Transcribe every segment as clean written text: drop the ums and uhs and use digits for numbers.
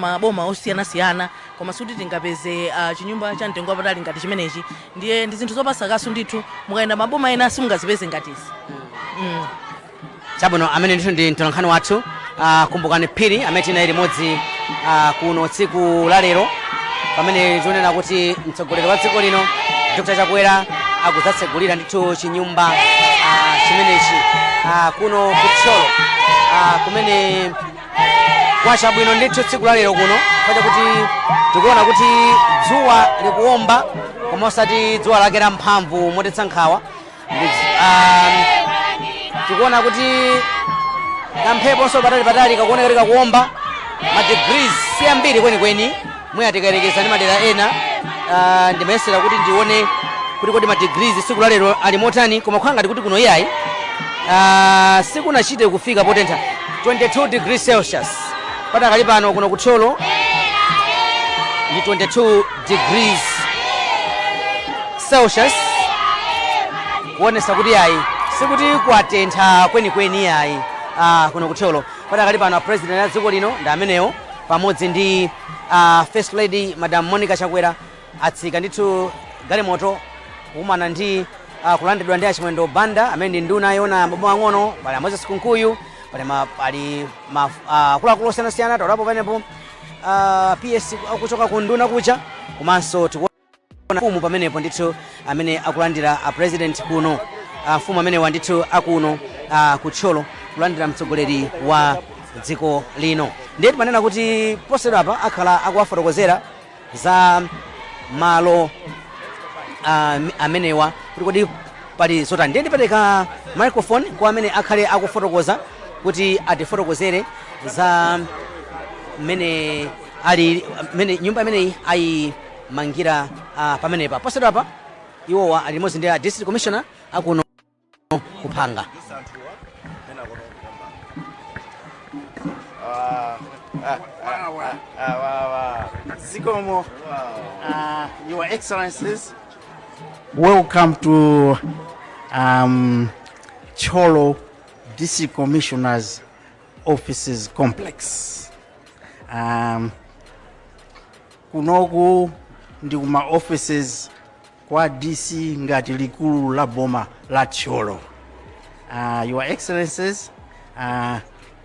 Maboma osiyanasiyana, koma sikuti tingapeze chinyumba cha mtengo wapatali ngati chimenechi. Ndiye ndi zinthu zopasa kaso ndithu. Mukayenda maboma ena simungazipeze ngatizi. Chabwino, amene ndithu ndi mtolankhani wathu Kumbukani Phiri, amene tinali limodzi kuno tsiku la lero, pamene tikunena kuti mtsogoleri wa dziko lino Dr Chakwera akudzatsegulira ndithu chinyumba chimenechi kuno kuThyolo, kumene kwachabwino ndithu tsiku la lero kuno, paja kuti tikuona kuti dzuwa likuwomba, koma osati dzuwa lake la mphamvu motetsa nkhawa. Tikuona kuti kampheponso patali patali kakuoneka kuti kakuwomba. Ma degrees si ambiri kwenikweni mwina tikayerekeza ndi madera ena. Ndimayesera kuti ndione kuti kodi ma degrees tsiku la lero ali motani, koma kukhala ngati kuti kuno iyayi, sikunachite kufika potentha. 22 degrees Celsius patakali pano kuno kuThyolo ndi 22 degrees Celsius, kuonesa kuti ayi, sikuti kwatentha kwenikweni ayi kuno kuThyolo. Patakali pano a president a dziko lino ndi amenewo pamodzi ndi First Lady Madam Monica Chakwera atsika ndithu galimoto kukumana ndi kulandidwa ndi Achimwendo Banda amene ndi nduna yona maboma ang'ono. Pali a Moses Kunkuyu, pali akuluakulu osiyanasiyana. Taonapo panepo PS kuchoka ku nduna kuja, komanso tikuona mfumu pamenepo ndithu amene akulandira a president kuno, mfumu amenewa ndithu akuno kuThyolo kulandira mtsogoleri wa dziko lino. Ndiye timanena kuti posachedwapa akhala akuwafotokozera za malo amenewa kuti kodi pali zotani. Ndiye ndipereka microphone kwa amene akhale akufotokoza kuti atifotokozere za mmene ali, mmene nyumba imeneyi ayimangira pamenepa. Posachedwapa iwowa ali limodzi ndi a district commissioner akuno kuphanga. Zikomo, Your Excellencies, welcome to Thyolo District Commissioner's Offices Complex. Kunoku ndi kuma offices kwa DC ngati likulu la boma la Thyolo. Your Excellencies,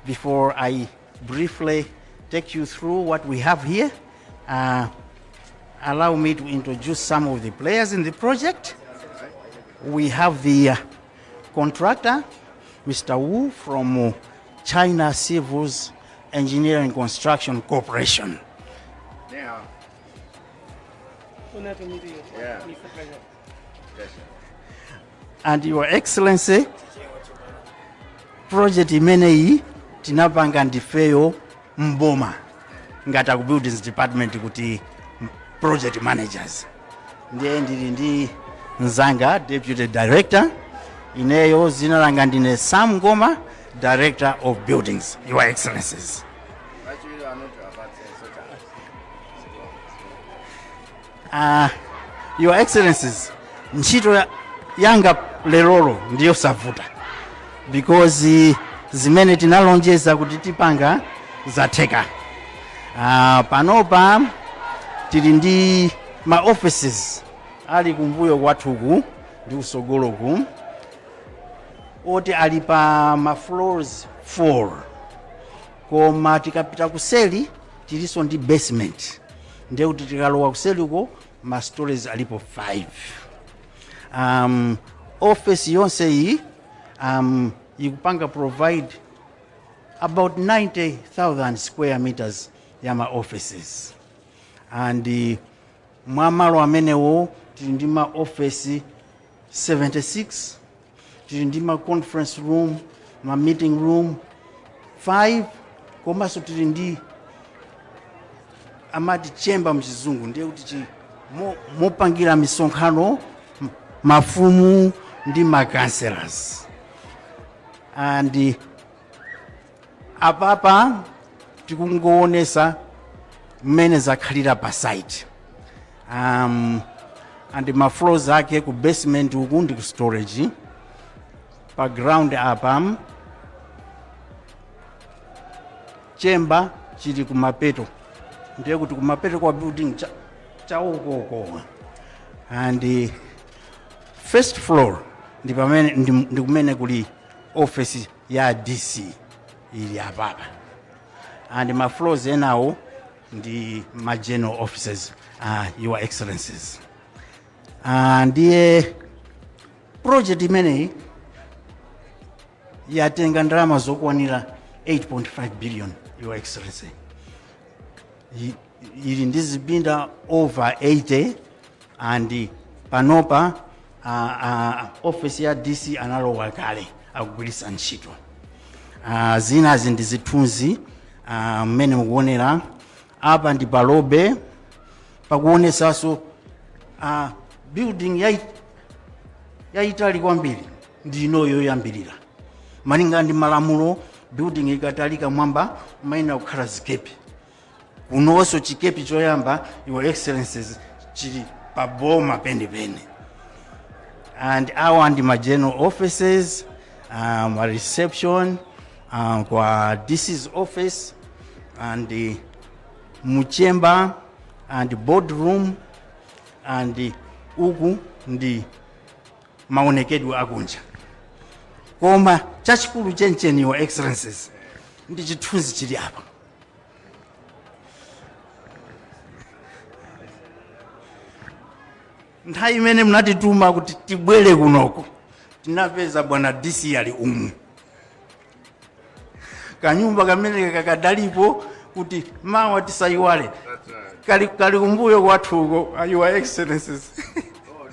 before I briefly take you through what we have here, allow me to introduce some of the players in the project. We have the contractor, Mr. Wu from China Civils Engineering Construction Corporation. Yeah. Honor to meet you, Mr. President. And Your Excellency, project imeneyi tinapanga ndifeyo mboma ngati aku buildings department kuti project managers. Ndiye ndili ndi mzanga deputy director. Ineyo zina langa ndine Sam Ngoma, director of buildings, Your Excellencies. Vachiwiri vanoti vabatse. Your Excellencies, ntchito yanga lerolo ndiyo savuta because zimene tinalonjeza kuti tipanga zatheka. Panopa tili ndi ma offices ali kumbuyo kwathuku ndi kusogoloku oti ali pa ma floors 4, koma tikapita kuseli tilinso ndi basement. Ndiye kuti tikalowa kuseliko ma stories alipo 5. Office yonse iyi ikupanga provide about 90,000 square meters ya ma offices, and mwa malo amenewo tili ndi ma office 76, tili ndi ma conference room, ma meeting room 5, komanso tili ndi amati chamber mchizungu, ndiye kuti mopangira misonkhano mafumu ndi ma councillors. And apapa tikungoonesa mmene zakhalira pa site, and ma floors ake ku basement uku ndi ku storage. Pa ground apa chamber chili kumapeto. Ndiye kuti kumapeto kwa building chaukoko and first floor ndi pamene ndi kumene kuli office ya DC ili apapa, and ma floors enawo ndi ma general offices, Your Excellencies. Ndiye project imeneyi yatenga ndalama zokwanira 8.5 billion, Your Excellency. Ili ndi zipinda over 80 and panopa office ya DC analowa kale, akugwiritsa ntchito. Zinazi ndi zithunzi mmene mukuonera apa ndi palobe pakuonesanso building yayitali kwambiri ndi inoyo yoyambirira. Malinga ndi malamulo, building ikatalika mwamba mayenera kukhala zikepi. Kunonso chikepi choyamba, Your Excellencies, chili paboma penipeni. And awa ndi ma general offices, a reception kwa DC's office and mu chamber and boardroom, and uku ndi maonekedwe akunja. Koma chachikulu chenicheni, Your Excellencies, ndi chithunzi chili apa. Nthawi imene munatituma kuti tibwere kunoko, tinapeza bwana DC ali umu. Kanyumba kamene kakadalipo kuti mawa tisayiwale. That's right. Kali kumbuyo kwathuko, Your Excellencies. Oh,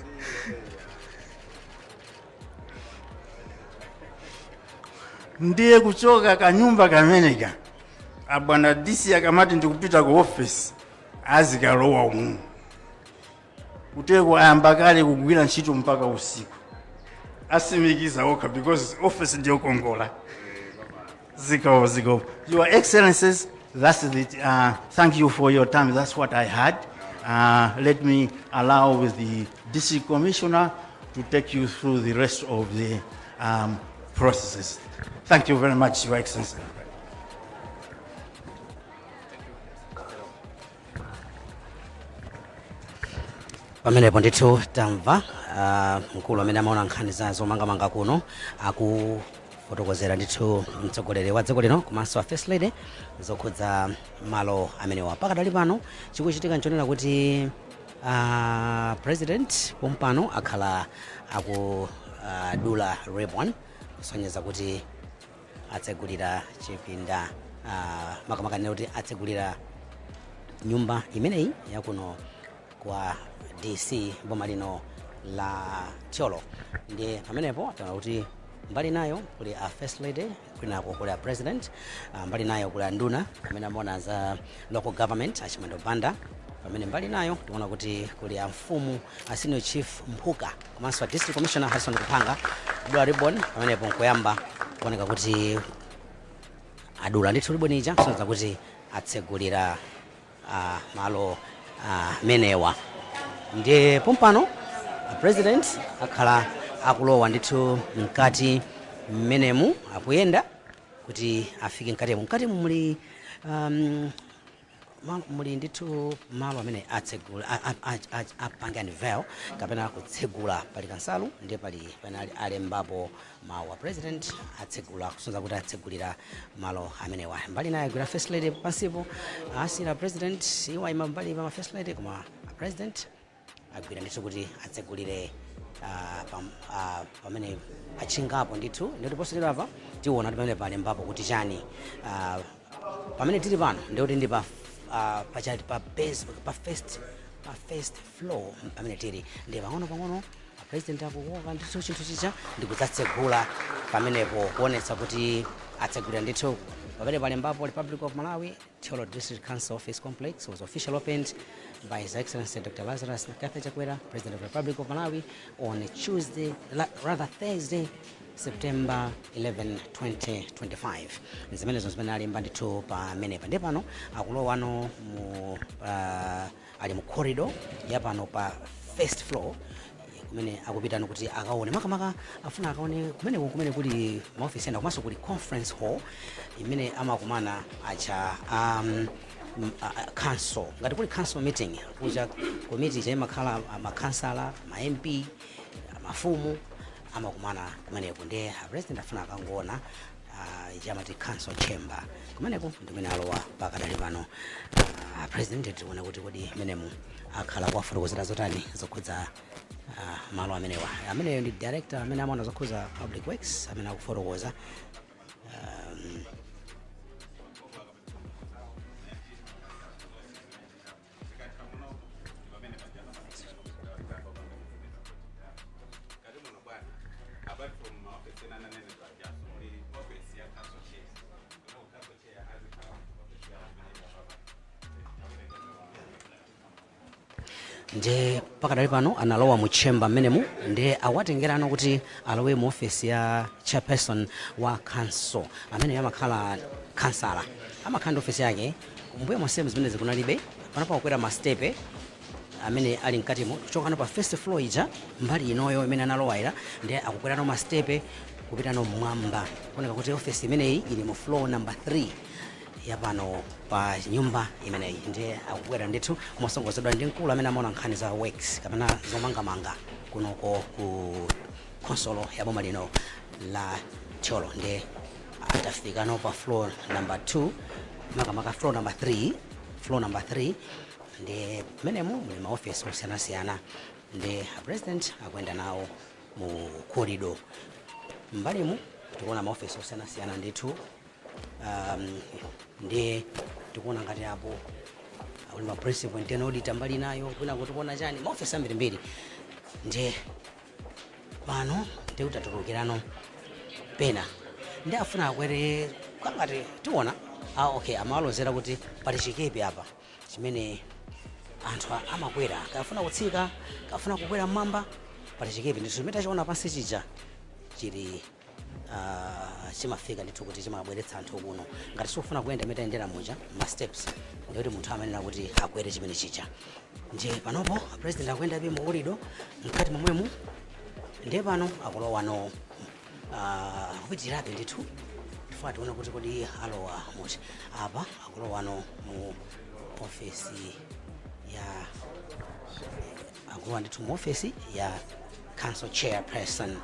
Ndiye kuchoka kanyumba kameneka, abwana DC akamati ndikupita ku office, azikalowa umu. Kuteko ayamba kale kugwira ntchito mpaka usiku, asimikiza okha because office ndiyokongola. Zikomo, zikomo, Your Excellencies. That's it. Thank you for your time. That's what I had. Let me allow the District Commissioner to take you through the rest of the processes. Thank you very much, Your Excellency. Pamenepo ndithu tamva mkulu amene amaona nkhani za zomangamanga kuno akufotokozera ndithu mtsogoleri wa dziko lino komanso a First Lady zokhudza malo amenewa. Pakadali pano chikuchitika nchonena kuti President pompano akhala akudula ribbon kusonyeza kuti atsegulira chipinda, makamaka nena kuti atsegulira nyumba imeneyi yakuno kwa DC boma lino la Thyolo. Ndiye pamenepo taona kuti mbali nayo kuli a First Lady, kwinako kuli a President, mbali nayo kuli a nduna amene amaona za local government, Achimwendo Banda, pamene mbali nayo tikuona kuti kuli a mfumu, a Senior Chief Mphuka, komanso a District Commissioner Harrison Kuphanga kudula ribbon. Pamenepo nkoyamba kuoneka kuti adula ndithu ribbon ija kusonyeza kuti atsegulira malo amenewa. Ndiye pompano a President akhala akulowa ndithu mkati mmenemu, akuyenda kuti afike mkatimo. Mkatimu muli muli ndithu malo amene atsegula, apange unveil kapena kutsegula. Pali kansalu, ndiye pali pene alembapo mawu a President atsegula kusonyeza kuti atsegulira malo amenewa. Mbali naye agwira First Lady pansipo, asira President iwo ayima mbali pa ma First Lady, koma a President agwira ndithu kuti atsegulire pamene achingapo ndithu. Ndikuti posachedwa apa tiona kuti pamene palembapo kuti chani. Pamene tili pano ndikuti ndi pa pa base, pa first floor pamene tili. Ndi pang'ono pang'ono President akukoka ndithu chinthu chija ndikudzatsegula pamenepo kuonetsa kuti atsegulira ndithu. Pamene palembapo "Republic of Malawi, Thyolo District Council Office Complex was officially opened by His Excellency Dr. Lazarus McCarthy Chakwera, President of the Republic of Malawi, on Tuesday, rather Thursday, September 11, 2025." Zimenezo zimene alemba ndithu pamenepa. Ndiye pano akulowano mu ali mu corridor ya pano pa first floor kumene akupitano kuti akaone, makamaka afuna akaone kumeneko kumene kuli maofisi ena komanso kuli conference hall imene amakumana acha Council, ngati kuli council meeting kuja, committee imakhala makhansala, ma MP, mafumu amakumana kumeneko. Ndiye a President afuna akangoona chamati council chamber kumeneko, ndimene alowa pakadali pano. President, tikuona kuti kodi menemu akhala kuwafotokozera zotani zokhudza malo amenewa. Ameneyo ndi director amene amaona zokhudza public works amene akufotokoza. Kati muno bwana, apart from maofisi ena ananenedwa ajaso, muli office ya council chair, ndipo council chair azikhala office yawo imene ili apapa. Nde pakadali pano analowa mu chamber mmenemu, ndiye awatengerano kuti alowe mu office ya chairperson wa council, amene amakhala kansala, amakhala ndi office yake. Mbuyo monsemu zimene zikunalibe. Panopa kukwera mastepe amene ali mkatimo, kuchokano pa first floor ija, mbali inoyo imene analowera, ndiye akukwerano mastepe kupitano mmwamba, kuoneka kuti office imeneyi ili mu floor number 3 yapano pa nyumba imeneyi. Ndiye akukwera ndithu mosongozedwa ndi mkulu amene amaona nkhani za works kapena zomangamanga kunoko ku khonsolo ya boma lino la Thyolo. Ndiye atafikano pa floor number 2, makamaka floor number 3, floor number 3, ndi mmenemu muli maofesi osiyanasiyana. Ndi a President akuyenda nawo mu corridor. Mbalimu tikuona maofesi osiyanasiyana ndithu. Ndiye tikuona ngati apo kuli ma principal internal auditor, mbali nayo kwina tikuona chani, maofesi ambirimbiri. Ndiye pano ndi kuti atulukirano pena, ndi afuna akwere kangati tiona. Okay, amalozera kuti pali chikepe apa chimene anthu amakwera, kafuna kutsika, kafuna kukwera mmwamba, pali chikepe ndithu chimene tachiona pansi chija chili chimafika ndithu kuti chimabweretsa anthu kuno. Ngati sukufuna kuyenda imene tayendera muja ma steps, ndikuti munthu amanena kuti akwere chimene chija. Ndiye panopo President akuyendabe mu corridor mkati momwemu. Ndiye pano akulowano, akupitirabe ndithu. Tifuna tione kuti kodi alowa muti apa. Akulowano mu ofesi ya, akulowa ndithu mu ofesi ya council chairperson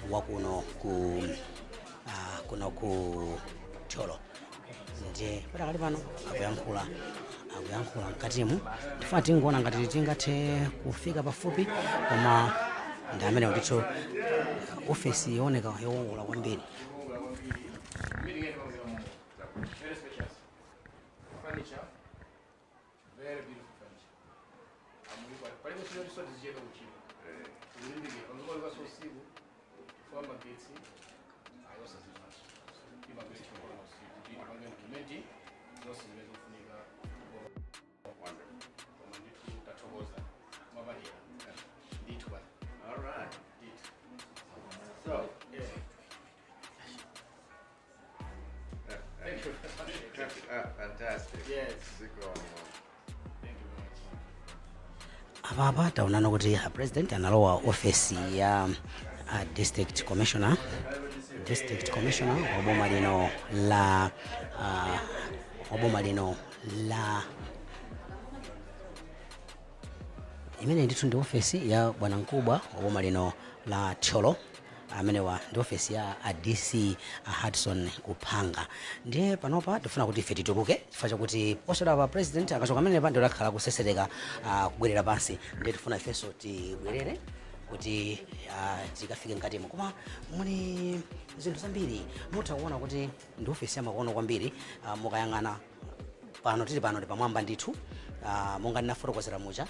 wakuno ku kuno ku Thyolo. Ndiye padakali pano akuyankhula mkatimu. Tifuna tingoona ngati tingathe kufika pafupi, koma ndi amene ndithu, ofesi yooneka yokongola kwambiri. Very spacious. Furniture, very beautiful furniture. Amulipa. Palipo chino chisoti zicheka kuchino. Kulimbike. Panopa kwa usiku. Kwa magetsi. Ayosa zimaso. Imagesi kwa usiku. Tipange implement zonse zimene zikufunika. Koma ndithu tathokoza. Mwapadera. Ndithu bwana. All right. Ndithu. So, Yeah. Thank you. Fantastic. Yes. Zikomo. Thank you very much. Apapa taonana kuti a President analowa ofesi ya district commissioner, district commissioner wa boma lino la wa boma lino la imene ndithu ndi ofesi ya bwana mkubwa wa boma lino la Thyolo. Amenewa ndi ofesi ya a DC, a Hudson Kuphanga. Ndiye panopa tifuna kuti ife tituluke, chifukwa chakuti posachedwa pa President akachoka amenepa ndio lakhala kusesereka kubwerera pansi. Ndiye tifuna ifenso tibwerere kuti tikafike mkatimo. Koma muli zinthu zambiri, mutha kuona kuti ndi ofesi yamakono kwambiri. Mukayang'ana pano, tili pano ndi pamwamba ndithu. Monga ndinafotokozera muja,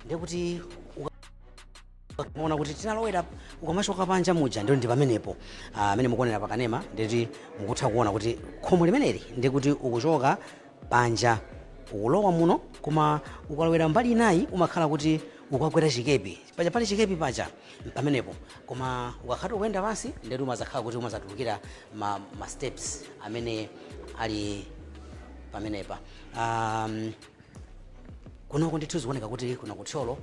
ndiye kuti ukaona kuti tinalowera ukamachoka panja muja, ndio ndi pamenepo amene mukuonera pakanema. Nditi mukutha kuona kuti khomo limeneli ndi kuti ukuchoka panja ukulowa muno, koma ukalowera mbali inayi umakhala kuti ukakwera chikepi paja, pali chikepi paja pamenepo. Koma ukakhala ukuyenda pansi, ndeti umazakhala kuti umazatulukira ma steps amene ali pamenepa. Kunoko ndithu zikuoneka kuti kuno kuThyolo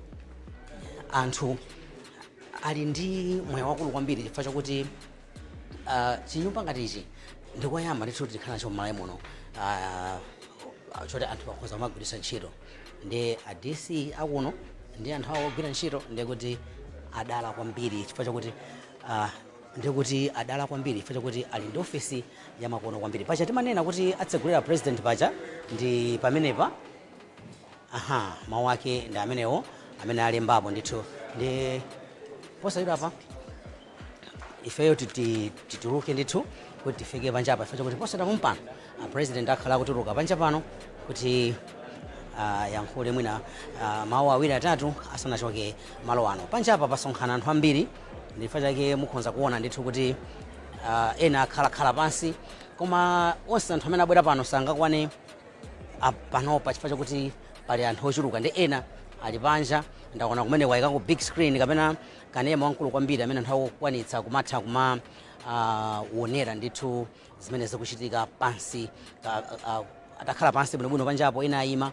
anthu ali ndi moyo wakulu kwambiri, chifukwa chakuti chinyumba ngati ichi ndikoyamba ndithu tikhala nacho m'Malawi muno. Choti anthu akhoza kumagwiritsa ntchito ndi a DC akuno ndi anthu awo ogwira ntchito, ndikuti adala kwambiri chifukwa chakuti ndikuti adala kwambiri chifukwa chakuti ali ndi ofesi yamakono kwambiri. Pacha timanena kuti atsegulira president pacha ndi pamenepa. Aha, mawu ake ndi amenewo amene alembapo ndithu. Ndi posachedwa apa ifeyo tituluke ndithu kuti tifike panjapa, chifukwa chakuti posachedwa pompano a president akhala akutuluka panja pano kuti yankhule mwina mawu awiri atatu asanachoke malo ano. Panjapa pasonkhana anthu ambiri, ndifukwa chake mukhoza kuona ndithu kuti ena akhalakhala pansi, koma onse anthu amene abwera pano sangakwane panopa chifukwa chakuti pali anthu ochuluka, ndi ena ali panja. Ndaona kumene kwayikako big screen kapena kanema wamkulu kwambiri amene anthu akukwanitsa kumatha kuma wonera ndithu zimene zikuchitika pansi atakhala pansi bwinobwino panjapo, ena ayima.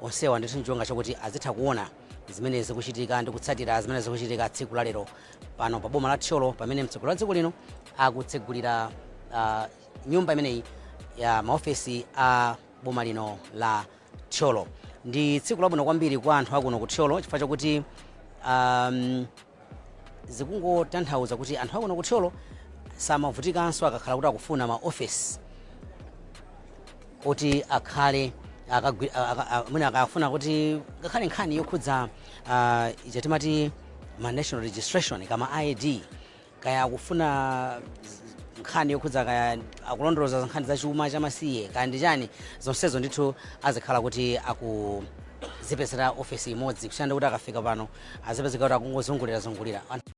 Onsewa ndithu ncholinga chakuti azitha kuona zimene zikuchitika ndi kutsatira zimene zikuchitika tsiku la lero pano pa boma la Thyolo, pamene mtsogoleri wa dziko lino akutsegulira nyumba imeneyi ya maofesi a boma lino la Thyolo. Ndi tsiku labwino kwambiri kwa anthu akuno ku Thyolo chifukwa chakuti zikungotanthauza kuti anthu akuno ku Thyolo samavutikanso akakhala kuti akufuna maofesi oti akhale mwina akafuna kuti ngakhale nkhani yokhudza ija timati ma national registration kama ID, kaya akufuna nkhani yokhudza kaya akulondoloza nkhani za chuma chamasiye, kaya ndi chani, zonsezo ndithu azikhala kuti akuzipezera ofesi imodzi, kusiyana ndi kuti akafika pano azipezeka kuti akungozungulira zungulira.